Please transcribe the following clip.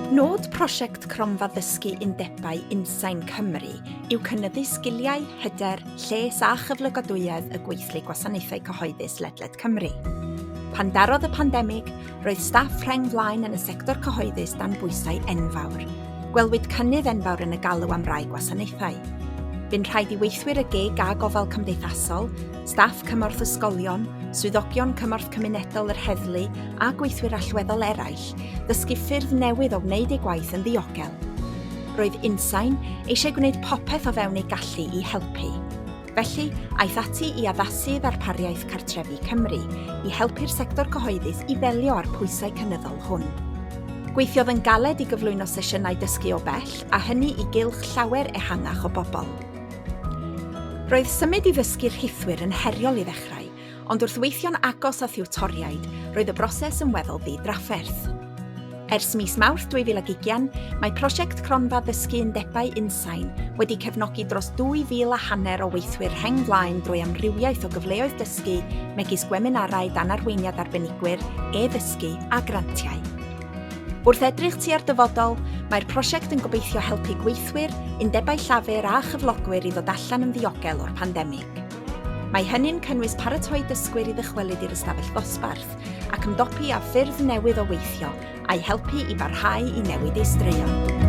Nod prosiect Cronfa Ddysgu Undebau Unsain Cymru yw cynyddu sgiliau, hyder, lles a chyflogadwyedd y gweithlu gwasanaethau cyhoeddus ledled Cymru. Pan darodd y pandemig, roedd staff rheng flaen yn y sector cyhoeddus dan bwysau enfawr. Gwelwyd cynnydd enfawr yn y galw am rai gwasanaethau. Bu'n rhaid i weithwyr y gig a gofal cymdeithasol, staff cymorth ysgolion, swyddogion cymorth cymunedol yr heddlu a gweithwyr allweddol eraill ddysgu ffyrdd newydd o wneud eu gwaith yn ddiogel. Roedd Unsain eisiau gwneud popeth o fewn ei gallu i helpu. Felly, aeth ati i addasu ei ddarpariaeth Cartrefi Cymru i helpu'r sector cyhoeddus i ddelio â'r pwysau cynyddol hwn. Gweithiodd yn galed i gyflwyno sesiynau dysgu o bell, a hynny i gylch llawer ehangach o bobl. Roedd symud i ddysgu rhithwir yn heriol i ddechrau, ond wrth weithio'n agos â thiwtoriaid, roedd y broses yn weddol ddi-drafferth. Ers mis Mawrth 2020, mae prosiect Cronfa Ddysgu Undebau Unsain wedi cefnogi dros 2,000 a hanner o weithwyr rheng flaen drwy amrywiaeth o gyfleoedd dysgu megis gweminarau dan arweiniad arbenigwyr, e-ddysgu a grantiau. Wrth edrych tua'r dyfodol, mae'r prosiect yn gobeithio helpu gweithwyr, undebau llafur a chyflogwyr i ddod allan yn ddiogel o'r pandemig. Mae hynny'n cynnwys paratoi dysgwyr i ddychwelyd i'r ystafell ddosbarth ac ymdopi â ffyrdd newydd o weithio, a'u helpu i barhau i newid eu straeon.